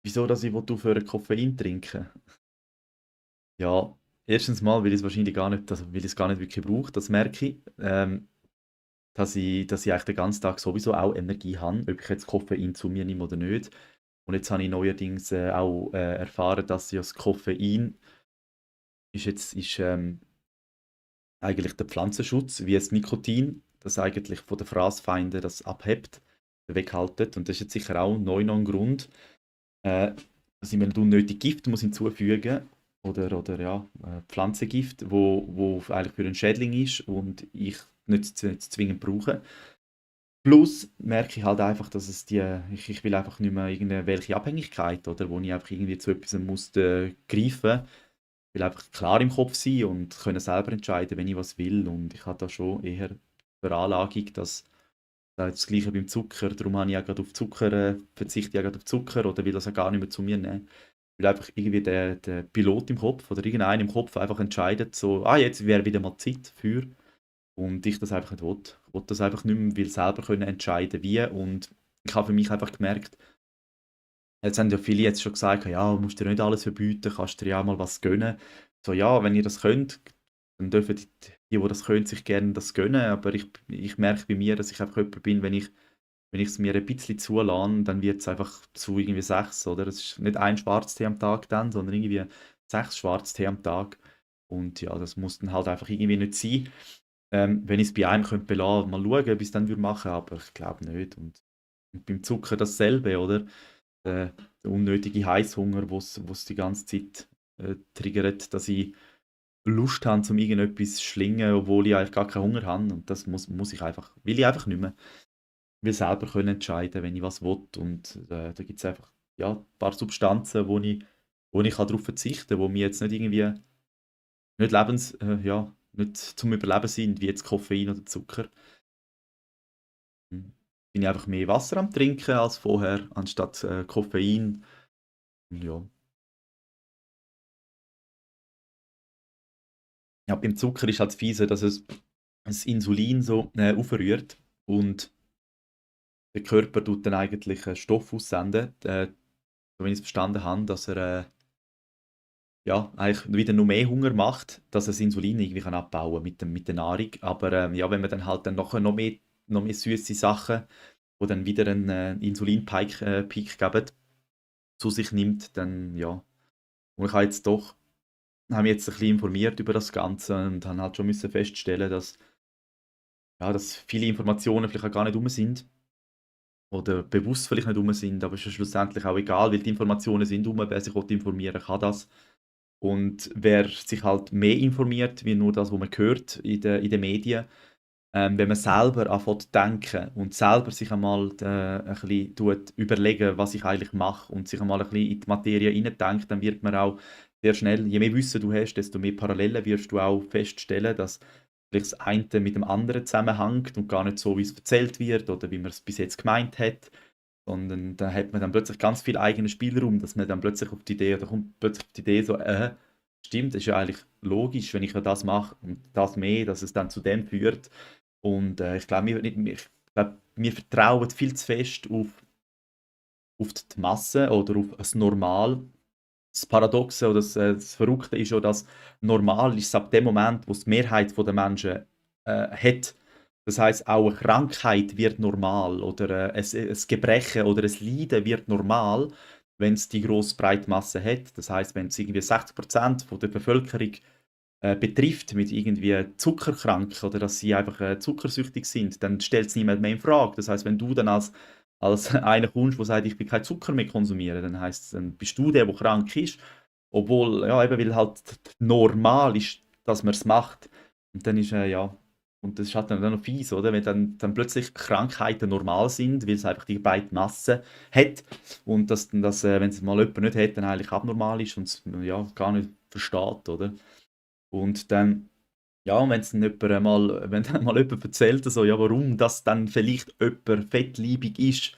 Wieso, dass ich aufhören Koffein trinken? Ja, erstens mal, weil ich es wahrscheinlich gar nicht, also weil ich es gar nicht wirklich brauche, das merke ich. Dass ich eigentlich den ganzen Tag sowieso auch Energie habe, ob ich jetzt Koffein zu mir nehme oder nicht. Und jetzt habe ich neuerdings auch erfahren, dass ja das Koffein ist eigentlich der Pflanzenschutz, wie das Nikotin, das eigentlich von den Fraßfeinden das abhebt, weghaltet. Und das ist jetzt sicher auch neu noch ein Grund, dass ich mir nicht unnötig Gift muss hinzufügen oder ja, Pflanzengift, wo eigentlich für einen Schädling ist und ich nicht zwingend brauche. Plus merke ich halt einfach, dass ich will einfach nicht mehr irgendwelche Abhängigkeit, oder, wo ich einfach irgendwie zu etwas muss greifen. Ich will einfach klar im Kopf sein und können selber entscheiden, wenn ich was will. Und ich habe da schon eher Veranlagung, dass das Gleiche beim Zucker, darum habe ich ja gerade auf Zucker, verzichte ich ja gerade auf Zucker oder will das ja gar nicht mehr zu mir nehmen. Weil einfach irgendwie der Pilot im Kopf oder irgendeiner im Kopf einfach entscheidet, so, jetzt wäre wieder mal Zeit für. Und ich das einfach nicht will. Ich will das einfach nicht mehr, will selber können entscheiden, wie. Und ich habe für mich einfach gemerkt, jetzt haben ja viele jetzt schon gesagt, ja, du musst dir nicht alles verbieten, kannst dir ja auch mal was gönnen. So, ja, wenn ihr das könnt, dann dürfen die das können, sich gerne das gönnen. Aber ich merke bei mir, dass ich einfach jemand bin, wenn ich es mir ein bisschen zulasse, dann wird es einfach zu irgendwie 6, oder? Es ist nicht ein Schwarztee am Tag dann, sondern irgendwie 6 Schwarztee am Tag. Und ja, das muss dann halt einfach irgendwie nicht sein. Wenn ich es bei einem könnte belassen, mal schauen, ob ich es dann würde machen, aber ich glaube nicht. Und beim Zucker dasselbe, oder? Der unnötige Heißhunger, wo's die ganze Zeit triggert, dass ich Lust habe, zum irgendetwas zu schlingen, obwohl ich eigentlich gar keinen Hunger habe. Und das muss ich einfach, will ich einfach nicht mehr. Ich will selber können entscheiden, wenn ich was will. Und da gibt es einfach ja, ein paar Substanzen, wo ich darauf verzichten kann, wo mir jetzt nicht irgendwie nicht nicht zum Überleben sind, wie jetzt Koffein oder Zucker. Bin ich einfach mehr Wasser am Trinken als vorher, anstatt Koffein. Ja. Ja, beim Zucker ist halt das Fiese, dass es das Insulin so aufrührt und der Körper tut dann eigentlich einen Stoff aussenden, so wenn ich es verstanden habe, dass er ja, eigentlich wieder noch mehr Hunger macht, dass er das Insulin irgendwie kann abbauen mit der Nahrung. Aber ja, wenn man dann halt dann nachher noch mehr süße Sachen, die dann wieder einen Insulin-Peak Peak geben, zu sich nimmt, dann ja. Und ich habe mich jetzt ein bisschen informiert über das Ganze und habe halt schon müssen feststellen, dass viele Informationen vielleicht auch gar nicht rum sind oder bewusst vielleicht nicht rum sind, aber es ist ja schlussendlich auch egal, weil die Informationen sind rum, wer sich informieren will, kann das. Und wer sich halt mehr informiert, wie nur das, was man hört in den Medien, wenn man selber anfängt zu denken und selber sich einmal ein bisschen überlegen, was ich eigentlich mache und sich einmal ein bisschen in die Materie hineindenkt, dann wird man auch sehr schnell, je mehr Wissen du hast, desto mehr Parallelen wirst du auch feststellen, dass vielleicht das eine mit dem anderen zusammenhängt und gar nicht so, wie es erzählt wird oder wie man es bis jetzt gemeint hat, sondern da hat man dann plötzlich ganz viel eigenen Spielraum, dass man dann plötzlich auf die Idee, oder kommt plötzlich auf die Idee so, stimmt, das ist ja eigentlich logisch, wenn ich ja das mache und das mehr, dass es dann zu dem führt. Und ich glaube, ich glaube, wir vertrauen viel zu fest auf die Masse oder auf das Normal. Das Paradoxe oder das Verrückte ist ja, dass normal ist ab dem Moment, wo es die Mehrheit der Menschen hat. Das heißt, auch eine Krankheit wird normal oder ein Gebrechen oder ein Leiden wird normal, wenn es die grosse breite Masse hat. Das heißt, wenn es irgendwie 60% von der Bevölkerung betrifft mit irgendwie zuckerkrank oder dass sie einfach zuckersüchtig sind, dann stellt es niemand mehr in Frage. Das heißt, wenn du dann als einer kommst, der sagt, ich will keinen Zucker mehr konsumieren, dann bist du der krank ist. Obwohl, ja, eben, weil halt normal ist, dass man es macht. Und dann ist, ja, und das ist halt dann noch fies, oder? Wenn dann plötzlich Krankheiten normal sind, weil es einfach die breite Masse hat. Und wenn es mal jemand nicht hat, dann eigentlich abnormal ist und es ja, gar nicht versteht, oder? Und dann, ja, und wenn's dann jemand wenn dann mal jemand erzählt, so, ja, warum das dann vielleicht jemand fettleibig ist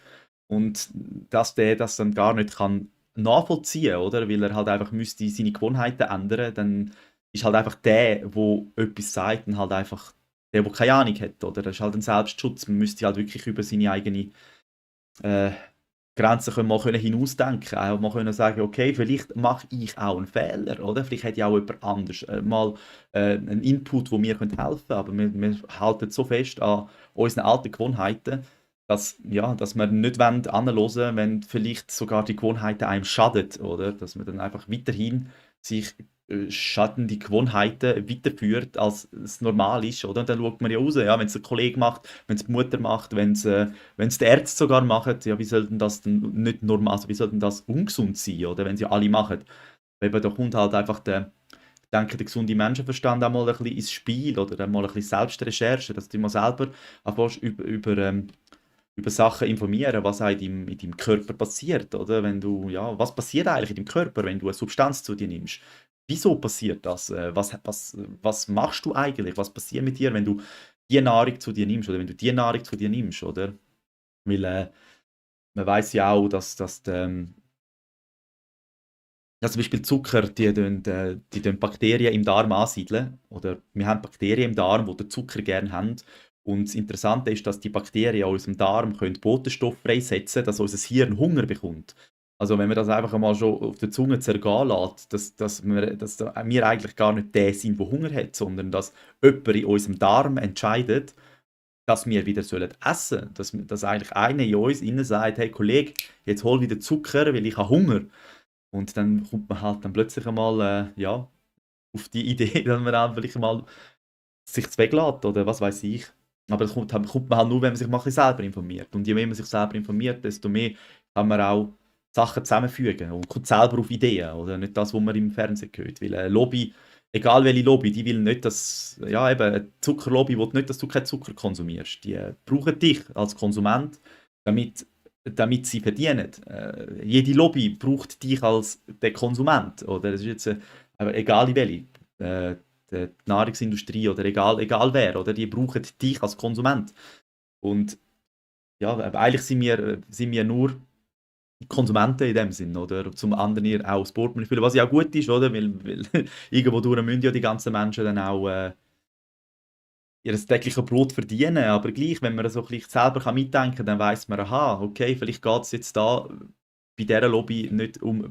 und dass der das dann gar nicht kann nachvollziehen, oder? Weil er halt einfach müsste seine Gewohnheiten ändern, dann ist halt einfach der, wo etwas sagt, und halt einfach der, der keine Ahnung hat, oder? Das ist halt ein Selbstschutz. Man müsste halt wirklich über seine eigene äh, Grenzen können mal können hinausdenken, auch mal können sagen, okay, vielleicht mache ich auch einen Fehler, oder? Vielleicht hat ja auch jemand anders mal einen Input, wo mir helfen könnte, aber wir halten so fest an unseren alten Gewohnheiten, dass, ja, dass wir nicht anhören wollen, wenn vielleicht sogar die Gewohnheiten einem schaden, oder? Dass man dann einfach weiterhin sich schadende Gewohnheiten weiterführt, als es normal ist, oder? Und dann schaut man ja raus, ja, wenn es ein Kollege macht, wenn es die Mutter macht, wenn es die Ärzte sogar machen, ja, wie soll denn das denn nicht normal, also wie soll denn das ungesund sein, oder? Wenn sie alle machen. Eben, da kommt halt einfach ich denke, der gesunde Menschenverstand auch mal ein bisschen ins Spiel oder dann mal ein bisschen Selbstrecherche, dass du mal selber anfängst, über Sachen informieren, was auch in deinem Körper passiert, oder? Wenn du, ja, was passiert eigentlich in deinem Körper, wenn du eine Substanz zu dir nimmst? Wieso passiert das? Was machst du eigentlich? Was passiert mit dir, wenn du die Nahrung zu dir nimmst oder wenn du die Nahrung zu dir nimmst, oder? Weil man weiß ja auch, dass zum Beispiel Zucker, die tun Bakterien im Darm ansiedeln. Oder wir haben Bakterien im Darm, die den Zucker gerne haben. Und das Interessante ist, dass die Bakterien in unserem Darm können Botenstoff freisetzen können, dass unser Hirn Hunger bekommt. Also wenn man das einfach einmal schon auf der Zunge zergehen lässt, dass wir eigentlich gar nicht der sind, der Hunger hat, sondern dass jemand in unserem Darm entscheidet, dass wir wieder essen sollen. Dass eigentlich einer in uns innen sagt, hey Kollege, jetzt hol wieder Zucker, weil ich habe Hunger. Und dann kommt man halt dann plötzlich einmal ja, auf die Idee, dass man dann vielleicht mal sich weglässt oder was weiß ich. Aber das kommt man halt nur, wenn man sich mal ein bisschen selber informiert. Und je mehr man sich selber informiert, desto mehr kann man auch Sachen zusammenfügen und kommt selber auf Ideen. Oder nicht das, was man im Fernsehen hört. Weil eine Lobby, egal welche Lobby, die will nicht, dass, ja eben, eine Zuckerlobby will nicht, dass du keinen Zucker konsumierst. Die brauchen dich als Konsument, damit sie verdienen. Jede Lobby braucht dich als der Konsument. Oder es ist jetzt egal in welche. Die Nahrungsindustrie oder egal wer, oder? Die brauchen dich als Konsument. Und ja, aber eigentlich sind wir nur Konsumenten in dem Sinn, oder? Zum anderen auch das Portemonnaie füllen, was ja auch gut ist, oder? Weil irgendwo durch müssen ja die ganzen Menschen dann auch ihr tägliches Brot verdienen, aber gleich, wenn man so ein bisschen selber mitdenken kann, dann weiß man, aha, okay, vielleicht geht es jetzt da bei dieser Lobby nicht um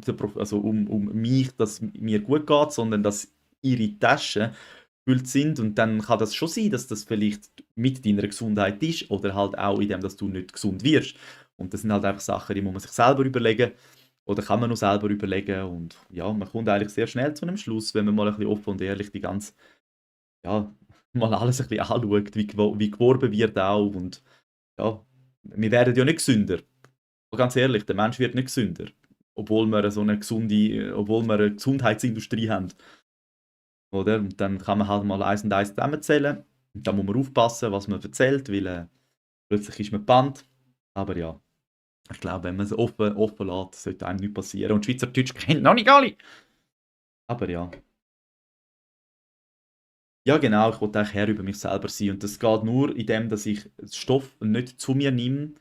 mich, dass mir gut geht, sondern dass ihre Taschen gefüllt sind und dann kann das schon sein, dass das vielleicht mit deiner Gesundheit ist oder halt auch in dem, dass du nicht gesund wirst. Und das sind halt einfach Sachen, die muss man sich selber überlegen oder kann man nur selber überlegen und ja, man kommt eigentlich sehr schnell zu einem Schluss, wenn man mal ein bisschen offen und ehrlich die ganze ja, mal alles ein bisschen anschaut, wie geworben wird auch und ja, wir werden ja nicht gesünder. Ganz ehrlich, der Mensch wird nicht gesünder, obwohl wir eine Gesundheitsindustrie haben, oder? Und dann kann man halt mal eins und eins zusammenzählen und dann muss man aufpassen, was man erzählt, weil plötzlich ist man gebannt. Aber ja, ich glaube, wenn man es offen lässt, sollte einem nichts passieren. Und Schweizerdeutsch kennt noch nicht alle. Aber ja. Ja, genau, ich wollte eigentlich Herr über mich selber sein. Und das geht nur in dem, dass ich Stoff nicht zu mir nehme,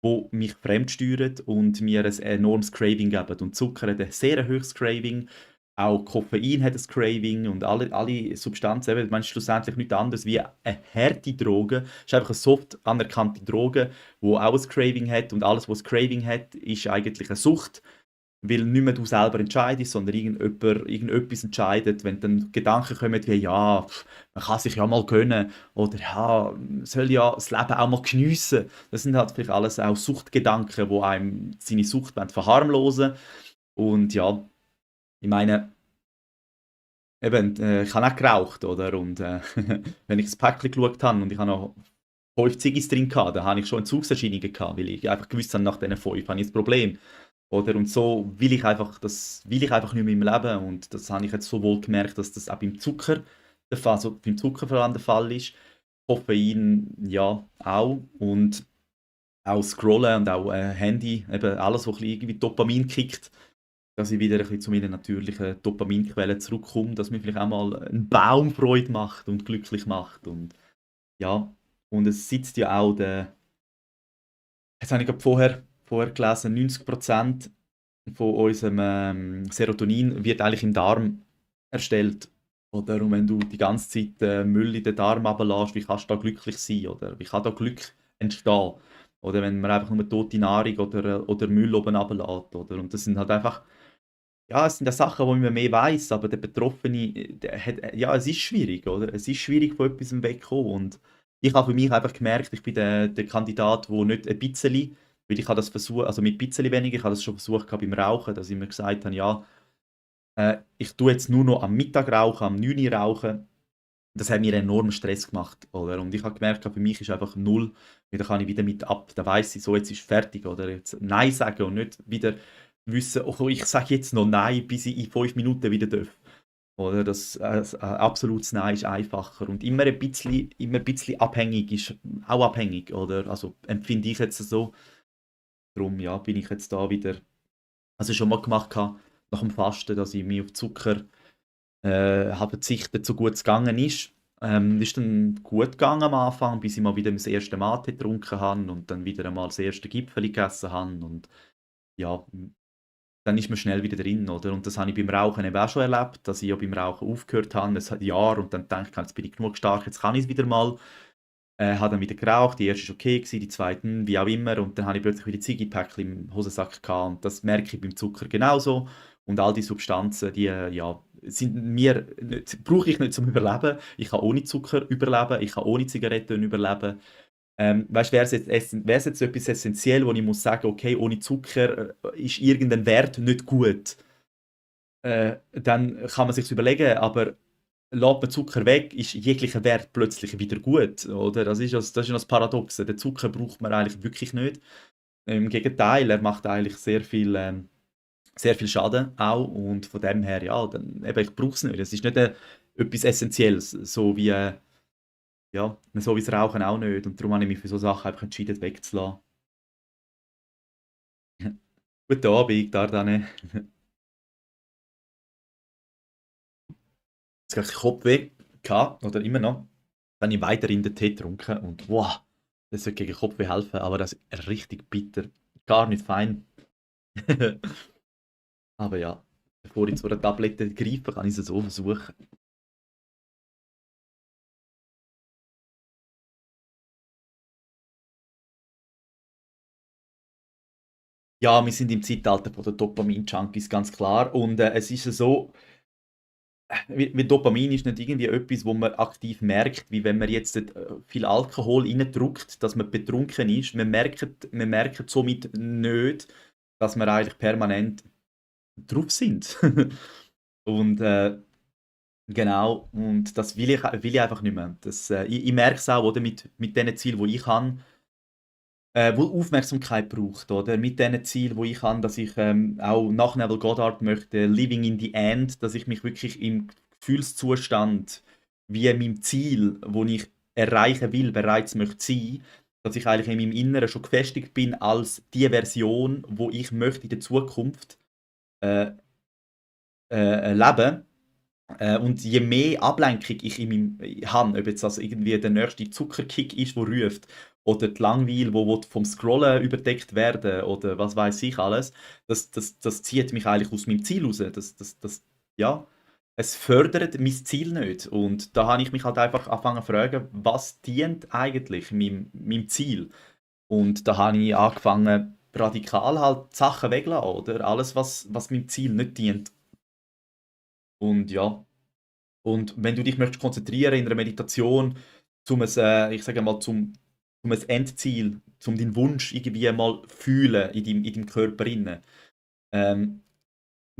wo mich fremdsteuert und mir ein enormes Craving geben. Und Zucker hat ein sehr hohes Craving, auch Koffein hat ein Craving und alle Substanzen, eben, ich meine, schlussendlich nichts anderes wie eine harte Droge. Es ist einfach eine soft anerkannte Droge, die auch ein Craving hat und alles, was ein Craving hat, ist eigentlich eine Sucht, weil nicht mehr du selber entscheidest, sondern irgendetwas entscheidet, wenn dann Gedanken kommen wie, ja, man kann sich ja mal gönnen oder ja, man soll ja das Leben auch mal geniessen. Das sind halt vielleicht alles auch Suchtgedanken, die einem seine Sucht verharmlosen wollen. Und ja, ich meine, eben, ich habe auch geraucht, oder? Und wenn ich das Päckchen geschaut habe und ich habe noch 5 Ziggis drin gehabt, dann habe ich schon Entzugserscheinungen gehabt, weil ich einfach gewusst habe, nach diesen 5 habe ich ein Problem. Oder? Und so will ich einfach nicht mehr im Leben. Und das habe ich jetzt so wohl gemerkt, dass das auch beim Zucker der Fall, also beim Zucker vor allem der Fall ist. Koffein ja auch. Und auch Scrollen und auch Handy, eben alles, was ein bisschen irgendwie Dopamin kickt, dass ich wieder ein bisschen zu meiner natürlichen Dopaminquelle zurückkomme, dass mir vielleicht auch mal ein Baum Freude macht und glücklich macht. Und ja, und es sitzt ja auch jetzt habe ich gerade vorher gelesen, 90% von unserem Serotonin wird eigentlich im Darm erstellt. Oder? Und wenn du die ganze Zeit Müll in den Darm runterlässt, wie kannst du da glücklich sein? Oder wie kann da Glück entstehen? Oder wenn man einfach nur tote Nahrung oder Müll oben runterlässt, oder? Und das sind halt einfach, ja, es sind ja Sachen, wo man mehr weiß, aber der Betroffene, der hat, ja, es ist schwierig, oder? Es ist schwierig, von etwas wegzukommen. Und ich habe für mich einfach gemerkt, ich bin der Kandidat, der nicht ein bisschen, weil ich habe das versucht, also mit ein bisschen weniger, ich habe das schon versucht gehabt beim Rauchen, dass ich mir gesagt habe, ja, ich tue jetzt nur noch am Mittag rauchen, am 9 Uhr rauchen. Das hat mir enormen Stress gemacht, oder? Und ich habe gemerkt, für mich ist einfach null, weil da kann ich wieder mit ab, da weiß ich, so jetzt ist fertig, oder? Jetzt Nein sagen und nicht wieder wissen, oh, ich sage jetzt noch Nein, bis ich in 5 Minuten wieder darf. Oder ein absolutes Nein ist einfacher und immer ein bisschen abhängig ist auch abhängig, oder? Also empfinde ich jetzt so. Darum, ja, bin ich jetzt da wieder, also schon mal gemacht habe, nach dem Fasten, dass ich mich auf Zucker habe verzichtet, so gut es gegangen ist. Ist dann gut gegangen am Anfang, bis ich mal wieder das erste Mate getrunken habe und dann wieder einmal das erste Gipfeli gegessen habe und ja, dann ist man schnell wieder drin, oder? Und das habe ich beim Rauchen eben auch schon erlebt, dass ich ja beim Rauchen aufgehört habe, ein Jahr und dann denke ich, jetzt bin ich genug stark, jetzt kann ich es wieder mal. Habe dann wieder geraucht, die erste war okay, gewesen, die zweite wie auch immer und dann habe ich plötzlich wieder Zigipäckchen im Hosensack gehabt und das merke ich beim Zucker genauso und all die Substanzen, die ja, brauche ich nicht zum Überleben. Ich kann ohne Zucker überleben, ich kann ohne Zigaretten überleben. Weißt, wäre es jetzt etwas essentiell, wo ich muss sagen, okay, ohne Zucker ist irgendein Wert nicht gut, dann kann man sich überlegen, aber lässt man Zucker weg, ist jeglicher Wert plötzlich wieder gut, oder? Das ist das Paradoxe. Den Zucker braucht man eigentlich wirklich nicht. Im Gegenteil, er macht eigentlich sehr viel Schaden auch und von dem her, ja, dann, eben, ich brauche es nicht. Es ist nicht etwas Essentielles, ja, so wie das Rauchen auch nicht. Und darum habe ich mich für so Sachen einfach entschieden, wegzulassen. Guten Abend, Dardane. Jetzt habe ich Kopfweh gehabt, oder immer noch. Dann habe ich weiterhin den Tee getrunken und wow, das wird gegen Kopfweh helfen, aber das ist richtig bitter. Gar nicht fein. Aber ja, bevor ich zu einer Tablette greife, kann ich es so versuchen. Ja, wir sind im Zeitalter von der Dopamin-Junkies, ganz klar. Und es ist so, wie Dopamin ist nicht irgendwie etwas, wo man aktiv merkt, wie wenn man jetzt viel Alkohol reindrückt, dass man betrunken ist. Man merkt somit nicht, dass wir eigentlich permanent drauf sind. Und genau, und das will ich einfach nicht mehr. Ich merke es auch, oder, mit den Zielen, die ich habe, wo Aufmerksamkeit braucht, oder? Mit den Zielen, wo ich habe, dass ich auch nach Neville Goddard möchte, Living in the End, dass ich mich wirklich im Gefühlszustand wie meinem Ziel, wo ich erreichen will, bereits möchte sein, dass ich eigentlich in meinem Inneren schon gefestigt bin als die Version, wo ich möchte in der Zukunft äh, leben. Und je mehr Ablenkung ich in meinem habe, ob jetzt das irgendwie der nächste Zuckerkick ist, der ruft, oder die Langweil, wo vom Scrollen überdeckt werden, oder was weiß ich alles, das zieht mich eigentlich aus meinem Ziel raus. Ja, es fördert mein Ziel nicht. Und da habe ich mich halt einfach angefangen zu fragen, was dient eigentlich meinem Ziel? Und da habe ich angefangen, radikal halt Sachen wegzulassen, oder? Alles, was meinem Ziel nicht dient. Und ja, und wenn du dich möchtest konzentrieren in einer Meditation, ich sage mal, zum ein Endziel, zum deinen Wunsch irgendwie mal fühlen in deinem Körper inne. Ähm,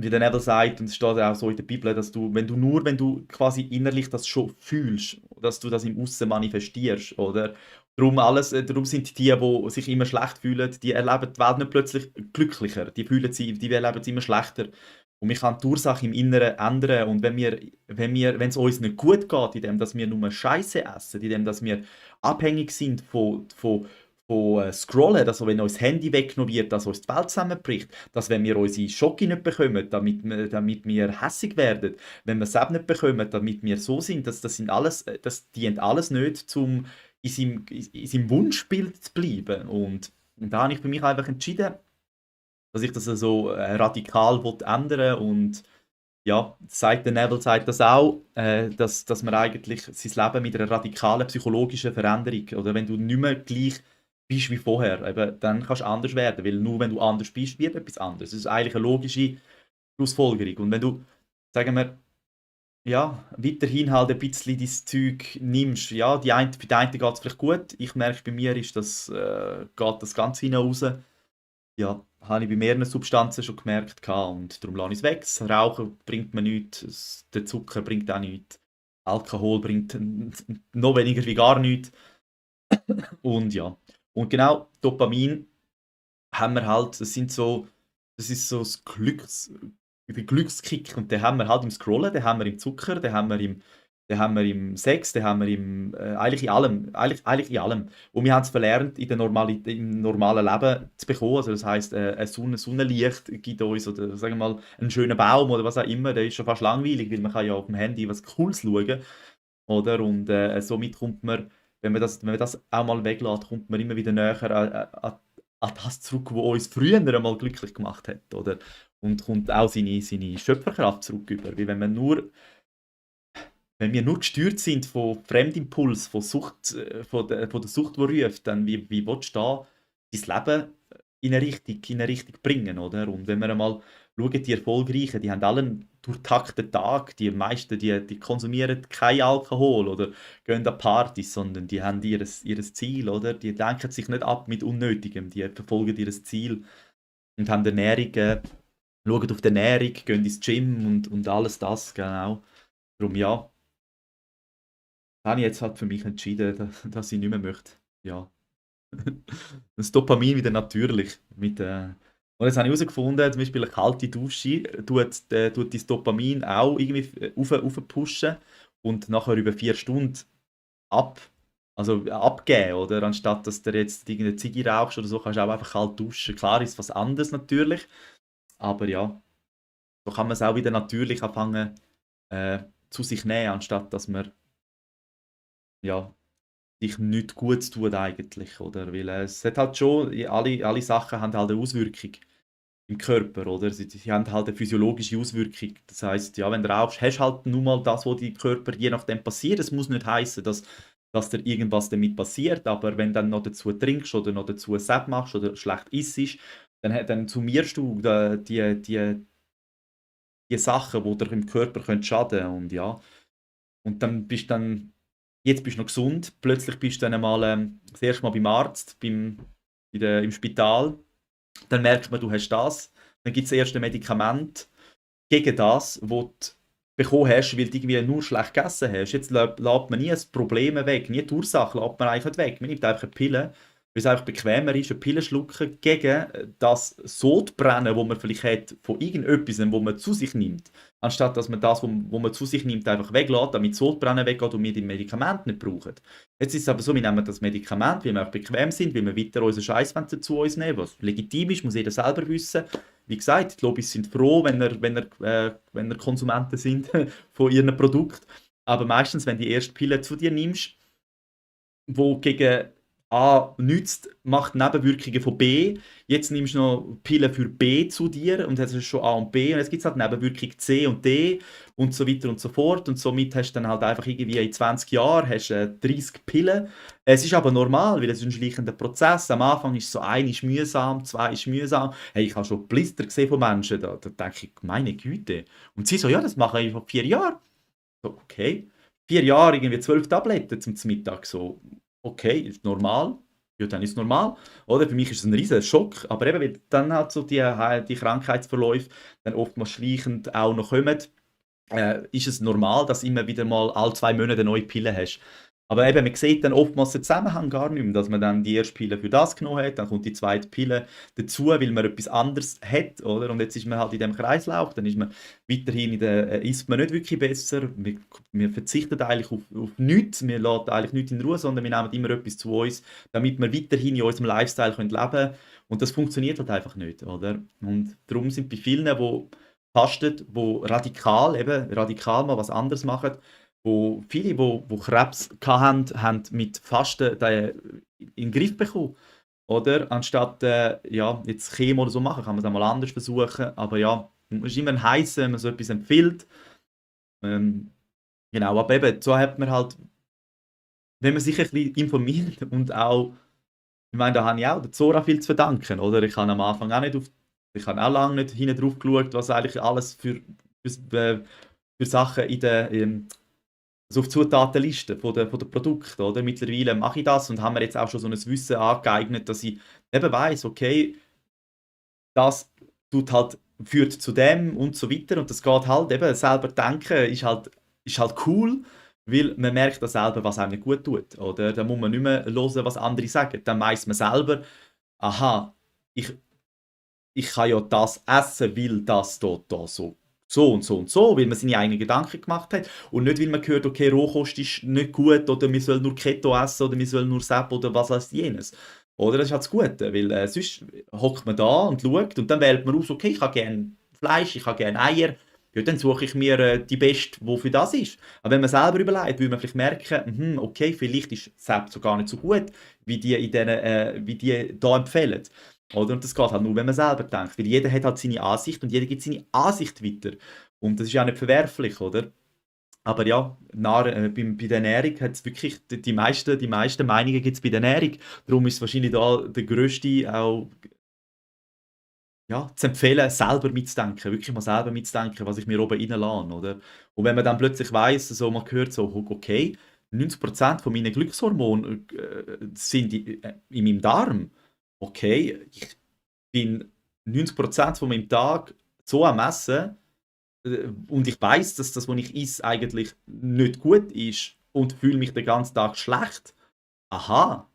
Wie der Neville sagt, und es steht auch so in der Bibel, dass wenn du quasi innerlich das schon fühlst, dass du das im Aussen manifestierst, oder? Darum sind die sich immer schlecht fühlen, die erleben die Welt nicht plötzlich glücklicher, die erleben es immer schlechter. Und wir können die Ursache im Inneren ändern. Und wenn es uns nicht gut geht, indem dass wir nur Scheiße essen, indem dass wir abhängig sind von Scrollen, also wenn uns das Handy weggenommen wird, dass uns die Welt zusammenbricht, dass wenn wir unsere Schoki nicht bekommen, damit wir hässig werden, wenn wir es eben nicht bekommen, damit wir so sind, das dient alles nicht, um in seinem Wunschbild zu bleiben. Und da habe ich für mich einfach entschieden, dass ich das so radikal ändern will. Und ja, der Neville sagt das auch, dass man eigentlich sein Leben mit einer radikalen psychologischen Veränderung, oder wenn du nicht mehr gleich bist wie vorher, eben, dann kannst du anders werden, weil nur wenn du anders bist, wird etwas anderes. Das ist eigentlich eine logische Schlussfolgerung. Und wenn du, sagen wir, ja, weiterhin halt ein bisschen dein Zeug nimmst, ja, für die einen geht es vielleicht gut, ich merke, bei mir ist das, geht das ganz hinaus. Ja, habe ich bei mehreren Substanzen schon gemerkt gehabt und darum lasse ich es weg. Das Rauchen bringt mir nichts, der Zucker bringt auch nichts, Alkohol bringt noch weniger wie gar nichts. Und ja, und genau Dopamin haben wir halt, das ist so der Glückskick und den haben wir halt im Scrollen, den haben wir im Zucker, den haben wir im Sex, den haben wir eigentlich in allem, eigentlich in allem. Und wir haben es verlernt, im normalen Leben zu bekommen. Also das heisst, ein Sonnenlicht gibt uns, oder sagen wir mal, einen schönen Baum oder was auch immer, der ist schon fast langweilig, weil man kann ja auf dem Handy was Cooles schauen, oder? Und somit kommt man, wenn man das auch mal weglässt, kommt man immer wieder näher an das zurück, was uns früher einmal glücklich gemacht hat, oder? Und kommt auch seine Schöpferkraft zurück über. Weil wenn wir nur gesteuert sind von Fremdimpuls, von Sucht, von der Sucht, die ruft, dann wie willst du da dein Leben in eine Richtung bringen, oder? Und wenn wir einmal schauen, die Erfolgreichen, die haben alle einen durchtakteten Tag, die meisten, die konsumieren kein Alkohol oder gehen an Partys, sondern die haben ihres Ziel, oder? Die lenken sich nicht ab mit Unnötigem, die verfolgen ihr Ziel und haben Ernährung, schauen auf die Ernährung, gehen ins Gym und alles das, genau. Darum ja, habe ich jetzt halt für mich entschieden, dass ich nicht mehr möchte. Ja. Das Dopamin wieder natürlich. Und jetzt habe ich herausgefunden, zum Beispiel eine kalte Dusche tut das Dopamin auch irgendwie pushen und nachher über 4 Stunden ab, abgeben, oder? Anstatt dass du jetzt irgendeine Ziege rauchst oder so, kannst du auch einfach kalt duschen. Klar ist was anderes natürlich, aber ja, so kann man es auch wieder natürlich anfangen zu sich nehmen, anstatt dass man ja, sich nichts Gutes tut eigentlich, oder? Weil es hat halt schon, alle Sachen haben halt eine Auswirkung im Körper, oder? Sie haben halt eine physiologische Auswirkung. Das heisst, ja, wenn du rauchst, hast du halt nun mal das, was deinem Körper je nachdem passiert. Es muss nicht heißen, dass dir irgendwas damit passiert, aber wenn du dann noch dazu trinkst oder noch dazu satt machst oder schlecht isst, dann summierst du die Sachen, die dir im Körper schaden können. Und ja, und dann jetzt bist du noch gesund, plötzlich bist du dann einmal das erste Mal beim Arzt, im Spital, dann merkt man, du hast das, dann gibt es das erste Medikament gegen das, was du bekommen hast, weil du irgendwie nur schlecht gegessen hast. Jetzt lässt man nie das Problem weg, nie die Ursache lässt man einfach nicht weg. Man nimmt einfach eine Pille, weil es einfach bequemer ist, eine Pille schlucken gegen das Sodbrennen, das man vielleicht hat von irgendetwas, wo man zu sich nimmt. Anstatt dass man das, wo man zu sich nimmt, einfach weglässt, damit das Sodbrennen weggeht und wir die Medikamente nicht brauchen. Jetzt ist es aber so, wir nehmen das Medikament, weil wir auch bequem sind, weil wir weiter unseren Scheiß zu uns nehmen, was legitim ist, muss jeder selber wissen. Wie gesagt, die Lobbys sind froh, wenn er Konsumenten sind von ihren Produkten. Aber meistens, wenn du die erste Pille zu dir nimmst, wo gegen A nützt, macht Nebenwirkungen von B. Jetzt nimmst du noch Pillen für B zu dir und hast schon A und B und jetzt gibt es halt Nebenwirkung C und D und so weiter und so fort und somit hast du dann halt einfach irgendwie in 20 Jahren hast, 30 Pillen. Es ist aber normal, weil es ist ein schleichender Prozess. Am Anfang ist so, ein ist mühsam, zwei ist mühsam. Hey, ich habe schon Blister gesehen von Menschen, da denke ich, meine Güte. Und sie so, ja, das mache ich vor 4 Jahren. So, okay. 4 Jahre, irgendwie 12 Tabletten zum Mittag. So, okay, ist normal. Ja, dann ist es normal. Oder? Für mich ist es ein riesiger Schock. Aber eben, weil dann halt so die Krankheitsverläufe dann oftmals schleichend auch noch kommen, ist es normal, dass du immer wieder mal alle 2 Monate eine neue Pille hast. Aber eben, man sieht dann oftmals den Zusammenhang gar nicht mehr, dass man dann die erste Pille für das genommen hat, dann kommt die zweite Pille dazu, weil man etwas anderes hat, oder? Und jetzt ist man halt in dem Kreislauf, dann ist man weiterhin isst man nicht wirklich besser, wir verzichten eigentlich auf nichts, wir lassen eigentlich nichts in Ruhe, sondern wir nehmen immer etwas zu uns, damit wir weiterhin in unserem Lifestyle leben können. Und das funktioniert halt einfach nicht, oder? Und darum sind bei vielen, die fasten, die radikal mal was anderes machen, wo viele, die Krebs hatten, haben mit Fasten den in den Griff bekommen. Oder? Anstatt ja, jetzt Chemo oder so machen, kann man es einmal anders versuchen. Aber ja, es ist immer ein heißen, wenn man so etwas empfiehlt. Ähm, genau, aber eben, so hat man halt, wenn man sich ein bisschen informiert und auch Ich meine, da habe ich auch der Zora viel zu verdanken, oder? Ich habe auch lange nicht hinten drauf geschaut, was eigentlich alles für Sachen also auf Zutatenliste von der Produkte, oder? Mittlerweile mache ich das und habe mir jetzt auch schon so ein Wissen angeeignet, dass ich eben weiss, okay, das tut halt, führt zu dem und so weiter. Und das geht halt eben, selber denken ist halt cool, weil man merkt dann selber, was einem nicht gut tut. Oder? Da muss man nicht mehr hören, was andere sagen. Dann weiss man selber, aha, ich, ich kann ja das essen, weil das da so und so und so, weil man seine eigenen Gedanken gemacht hat. Und nicht, weil man hört, okay, Rohkost ist nicht gut oder wir sollen nur Keto essen oder wir sollen nur Sepp oder was weiß jenes. Oder das ist halt das Gute, weil sonst hockt man da und schaut und dann wählt man aus, okay, ich habe gerne Fleisch, ich habe gerne Eier. Ja, dann suche ich mir die beste, die für das ist. Aber wenn man selber überlegt, würde man vielleicht merken, okay, vielleicht ist Sepp so gar nicht so gut, wie die da empfehlen. Oder? Und das geht halt nur, wenn man selber denkt. Weil jeder hat halt seine Ansicht und jeder gibt seine Ansicht weiter. Und das ist ja nicht verwerflich, oder? Aber ja, bei der Ernährung hat es wirklich die meisten Meinungen gibt es bei der Ernährung. Darum ist es wahrscheinlich da der grösste auch ja, zu empfehlen, selber mitzudenken, wirklich mal selber mitzudenken, was ich mir oben reinlasse, oder? Und wenn man dann plötzlich weiss, so, man hört so, okay, 90% von meinen Glückshormonen sind in meinem Darm. Okay, ich bin 90% von meinem Tag so am Essen und ich weiß, dass das, was ich esse, eigentlich nicht gut ist und fühle mich den ganzen Tag schlecht. Aha,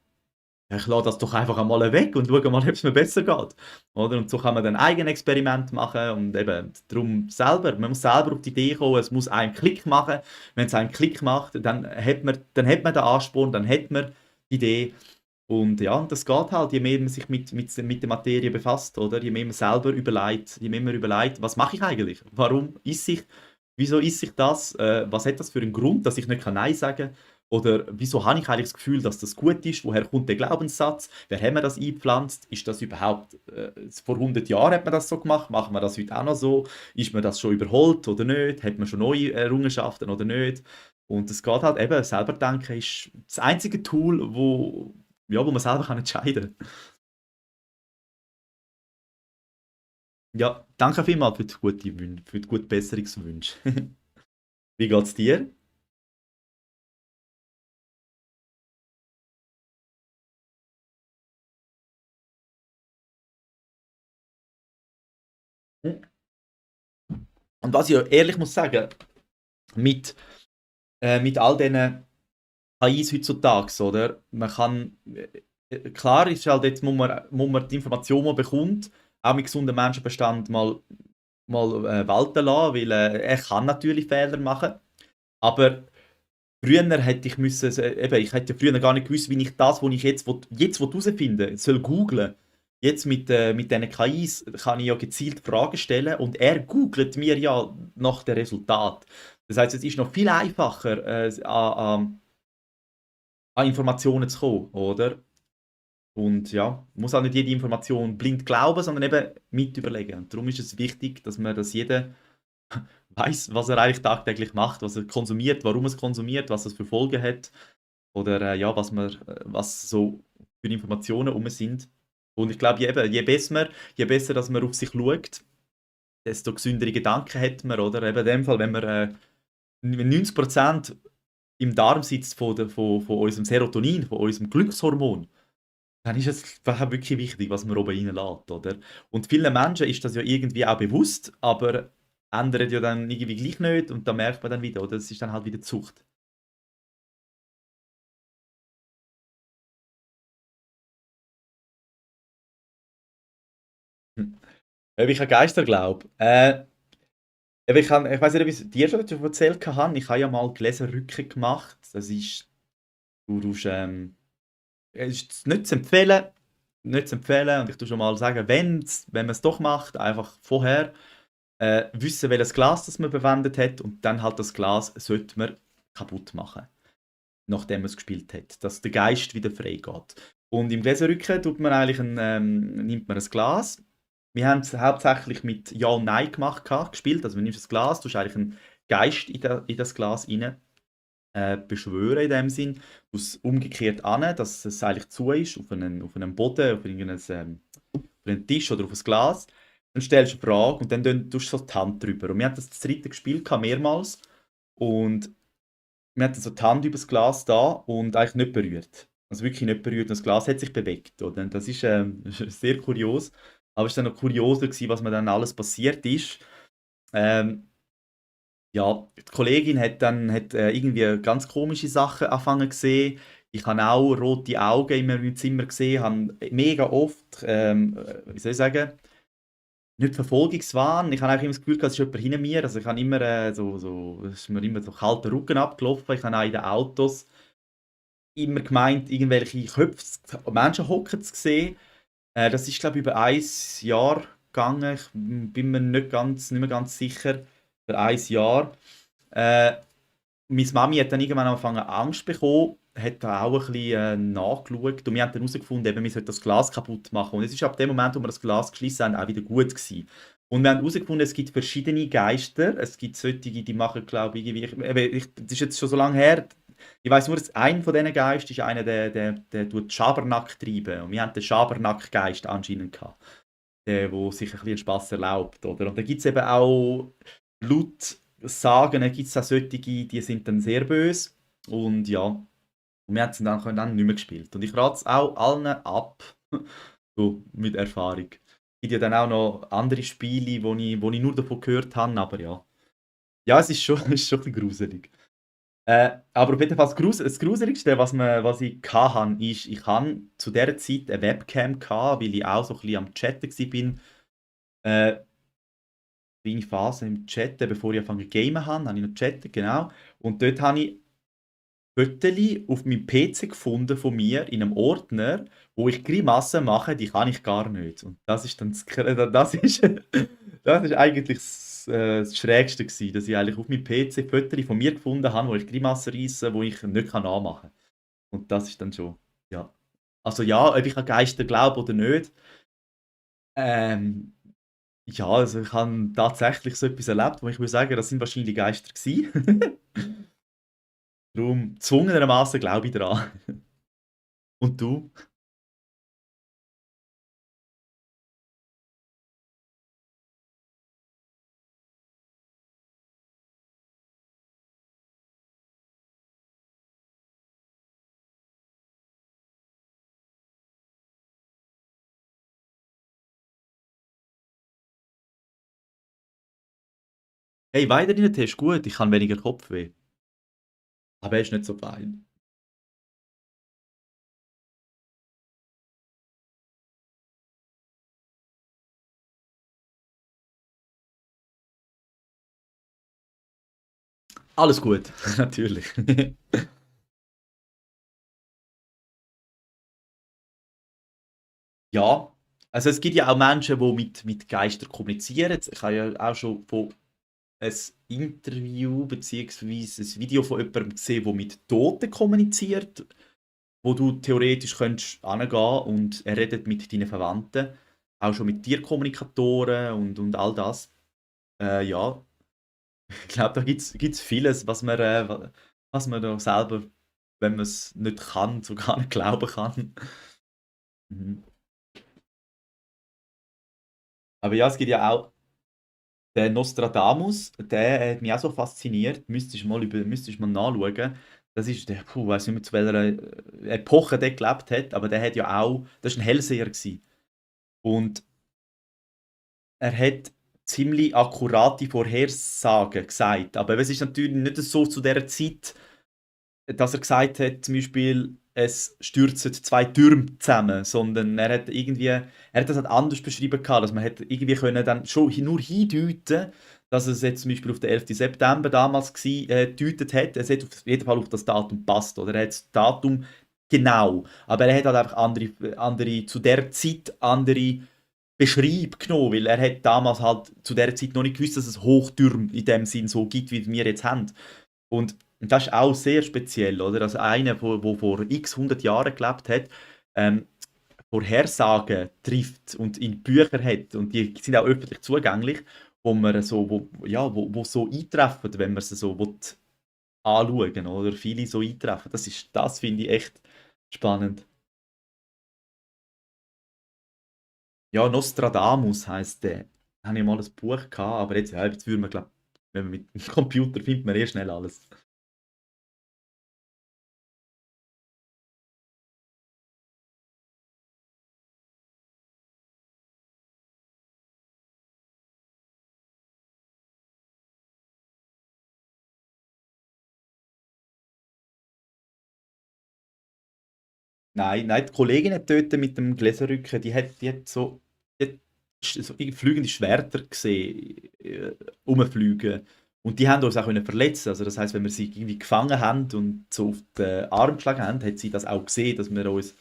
ja, ich lasse das doch einfach einmal weg und schaue mal, ob es mir besser geht. Oder? Und so kann man dann eigene Experiment machen und eben darum selber, man muss selber auf die Idee kommen, es muss einen Klick machen. Wenn es einen Klick macht, dann hat man den Ansporn, dann hat man die Idee. Und ja, und das geht halt, je mehr man sich mit der Materie befasst, oder? Je mehr man überlegt, was mache ich eigentlich? Warum esse ich? Wieso esse ich das? Was hat das für einen Grund, dass ich nicht Nein sagen kann? Oder wieso habe ich eigentlich das Gefühl, dass das gut ist? Woher kommt der Glaubenssatz? Wer hat mir das eingepflanzt? Ist das überhaupt, vor 100 Jahren hat man das so gemacht? Machen wir das heute auch noch so? Ist man das schon überholt oder nicht? Hat man schon neue Errungenschaften oder nicht? Und es geht halt eben, selber denken ist das einzige Tool, wo man selber kann entscheiden kann. Ja, danke vielmals für die guten Besserungswünsche. Wie geht's dir? Und was ich ja ehrlich muss sagen, mit, mit all diesen KIs heutzutage, oder? Man kann, klar ist halt jetzt, muss man die Information, die man bekommt, auch mit gesundem Menschenverstand mal walten lassen, weil er kann natürlich Fehler machen. Aber früher hätte ich müssen, eben, ich hätte früher gar nicht gewusst, wie ich das, was ich jetzt herausfinden will, soll googlen. Jetzt mit diesen KIs kann ich ja gezielt Fragen stellen und er googelt mir ja nach dem Resultat. Das heißt, es ist noch viel einfacher, an Informationen zu kommen, oder? Und ja, man muss auch nicht jede Information blind glauben, sondern eben mit überlegen. Und darum ist es wichtig, dass jeder weiß, was er eigentlich tagtäglich macht, was er konsumiert, warum er es konsumiert, was es für Folgen hat oder ja, was so für Informationen um sind. Und ich glaube, je besser, dass man auf sich schaut, desto gesündere Gedanken hat man, oder? Eben in dem Fall, wenn 90% im Darm sitzt von unserem Serotonin, von unserem Glückshormon, dann ist es wirklich wichtig, was man oben reinlässt, oder? Und vielen Menschen ist das ja irgendwie auch bewusst, aber ändert ja dann irgendwie gleich nicht und da merkt man dann wieder, oder? Das ist dann halt wieder Zucht. Hm. Ob ich an Geister glaube? Ich weiß nicht, ob ich es dir schon erzählt habe. Ich habe ja mal Gläserrücken gemacht. Das ist, es ist nicht zu empfehlen und ich tue schon mal sagen, wenn man es doch macht, einfach vorher wissen, welches Glas das man verwendet hat und dann halt das Glas sollte man kaputt machen, nachdem man es gespielt hat, dass der Geist wieder frei geht. Und im Gläserrücken nimmt man ein Glas. Wir haben es hauptsächlich mit Ja und Nein gespielt. Also man nimmt das Glas, tust eigentlich einen Geist in das Glas rein beschwören in dem Sinn. Du es umgekehrt an, dass es eigentlich zu ist, auf einen Boden, auf einen Tisch oder auf ein Glas. Dann stellst du eine Frage und dann tust du so die Hand drüber. Und wir haben das dritte gespielt, mehrmals. Und wir hatten so die Hand über das Glas da und eigentlich nicht berührt. Also wirklich nicht berührt. Und das Glas hat sich bewegt. Oder? Und das ist sehr kurios. Aber es war dann noch kurioser, gewesen, was mir dann alles passiert ist. Ähm, ja, die Kollegin hat irgendwie ganz komische Sachen angefangen zu sehen. Ich habe auch rote Augen in meinem Zimmer gesehen, habe mega oft, wie soll ich sagen, nicht Verfolgungswahn. Ich habe eigentlich immer das Gefühl, es ist jemand hinter mir. Also ich habe immer es ist mir immer so kalter Rücken abgelaufen. Ich habe auch in den Autos immer gemeint, irgendwelche Köpfe, Menschen hocken zu sehen. Das ist, glaube ich, über ein Jahr gegangen. Ich bin mir nicht mehr ganz sicher. Über ein Jahr. Äh, Meine Mami hat dann irgendwann angefangen Angst bekommen, hat da auch ein bisschen nachgeschaut und wir haben dann herausgefunden, eben, wir sollten das Glas kaputt machen. Und es ist ab dem Moment, wo wir das Glas geschlossen haben, auch wieder gut gewesen. Und wir haben herausgefunden, es gibt verschiedene Geister. Es gibt solche, die machen, glaube ich, irgendwie... Das ist jetzt schon so lange her. Ich weiß nur, dass einer von diesen Geistern ist einer, der tut Schabernack treiben. Und wir haben den Schabernack-Geist anscheinend gehabt. Der sich ein bisschen Spass erlaubt, oder? Und da gibt es eben auch laut Sagen, gibt es auch solche, die sind dann sehr böse. Und ja, und wir haben es dann nicht mehr gespielt. Und ich rate es auch allen ab, so mit Erfahrung. Es gibt ja dann auch noch andere Spiele, wo ich nur davon gehört habe, aber ja. Ja, es ist schon, ist schon ein bisschen gruselig. Aber auf jeden Fall das Gruseligste, was ich hatte, ist, ich hatte zu dieser Zeit eine Webcam, weil ich auch so ein bisschen am Chatten war. Äh, Kleine Phase im Chatten, bevor ich angefangen zu gamen habe ich noch gechattet, genau. Und dort habe ich Fotos auf meinem PC gefunden von mir in einem Ordner, wo ich Grimassen mache, die kann ich gar nicht. Und das ist dann das ist eigentlich das Schrägste gewesen, dass ich eigentlich auf meinem PC Fotos von mir gefunden habe, wo ich Grimassen reisse, wo ich nicht nachmachen kann. Und das ist dann schon, ja. Also ja, ob ich an Geister glaube oder nicht, ähm, ja, also ich habe tatsächlich so etwas erlebt, wo ich würde sagen, das sind wahrscheinlich Geister gewesen. Darum gezwungenermaßen glaube ich daran. Und du? Hey, weiter deinen Test, gut, ich habe weniger Kopfweh. Aber er ist nicht so fein. Alles gut, natürlich. Ja, also es gibt ja auch Menschen, die mit Geistern kommunizieren. Ich habe ja auch schon von ein Interview bzw. ein Video von jemandem gesehen, der mit Toten kommuniziert, wo du theoretisch könntest hingehen und er redet mit deinen Verwandten, auch schon mit Tierkommunikatoren und all das. Ja, ich glaube, da gibt's vieles, was man da selber, wenn man es nicht kann, so gar nicht glauben kann. Mhm. Aber ja, es gibt ja auch der Nostradamus, der hat mich auch so fasziniert. Müsstest mal nachschauen. Das ist der, weiß nicht mehr, zu welcher Epoche der gelebt hat, aber der hat ja auch, das ist ein Hellseher gewesen. Und er hat ziemlich akkurate Vorhersagen gesagt. Aber es ist natürlich nicht so zu der Zeit, dass er gesagt hat, zum Beispiel, es stürzen zwei Türme zusammen, sondern er hat das halt anders beschrieben gehabt, dass man hat irgendwie können dann schon nur hindeuten, dass es jetzt zum Beispiel auf den 11. September damals gedeutet hat. Es hat auf jeden Fall auf das Datum passt, oder? Er hat das Datum genau, aber er hat halt einfach andere zu der Zeit andere Beschreib genommen, weil er hat damals halt zu der Zeit noch nicht gewusst, dass es Hochtürme in dem Sinn so gibt, wie wir jetzt haben. Und das ist auch sehr speziell, oder? Dass einer, der vor x 100 Jahren gelebt hat, ähm, Vorhersagen trifft und in Bücher hat, und die sind auch öffentlich zugänglich, wo man so, wo so eintreffen, wenn man sie so will, anschauen oder viele so eintreffen. Das finde ich echt spannend. Ja, Nostradamus heisst der. Da habe ich mal ein Buch gehabt, aber jetzt, ja, jetzt würde man, glaube wenn man mit dem Computer findet man eh schnell alles. Nein, nein, die Kollegin hat dort mit dem Gläserrücken, die hat die hat so fliegende Schwerter gesehen, rumfliegen. Und die haben uns auch können verletzen. Also das heißt, wenn wir sie irgendwie gefangen haben und so auf den Arm geschlagen haben, hat sie das auch gesehen, dass wir uns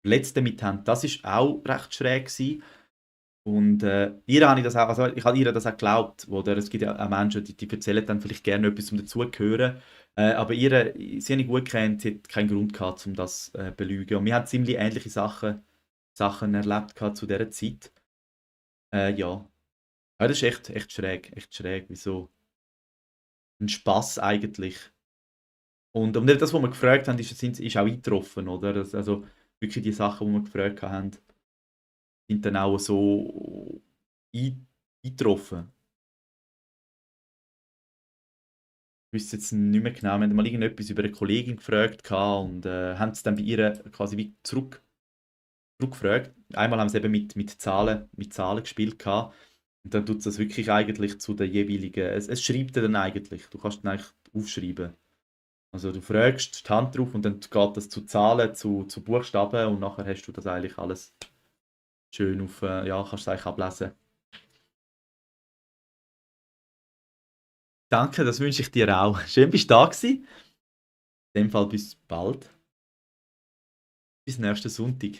verletzt damit haben. Das ist auch recht schräg gewesen. Und ihr habe ich das auch, also ich habe ihr das auch geglaubt, oder? Es gibt ja auch Menschen, die erzählen dann vielleicht gerne etwas, um dazugehören. Aber sie habe ich gut kennt, sie hat keinen Grund gehabt, um das zu belügen. Und wir haben ziemlich ähnliche Sachen erlebt gehabt zu dieser Zeit. Ja. Ja, das ist echt schräg, echt schräg. Wieso? Ein Spaß eigentlich. Und das, was wir gefragt haben, ist auch eingetroffen, oder? Also wirklich die Sachen, die wir gefragt haben, sind dann auch so eingetroffen. Ich wüsste jetzt nicht mehr genau, wir haben mal irgendetwas über eine Kollegin gefragt gehabt und haben es dann bei ihr quasi wie zurückgefragt. Einmal haben sie eben mit Zahlen gespielt gehabt und dann tut es das wirklich eigentlich zu den jeweiligen, es schreibt dir dann eigentlich, du kannst dann eigentlich aufschreiben. Also du fragst die Hand drauf und dann geht das zu Zahlen, zu Buchstaben und nachher hast du das eigentlich alles schön auf, ja, kannst du es eigentlich ablesen. Danke, das wünsche ich dir auch. Schön, bist du da gewesen. In dem Fall bis bald. Bis nächsten Sonntag.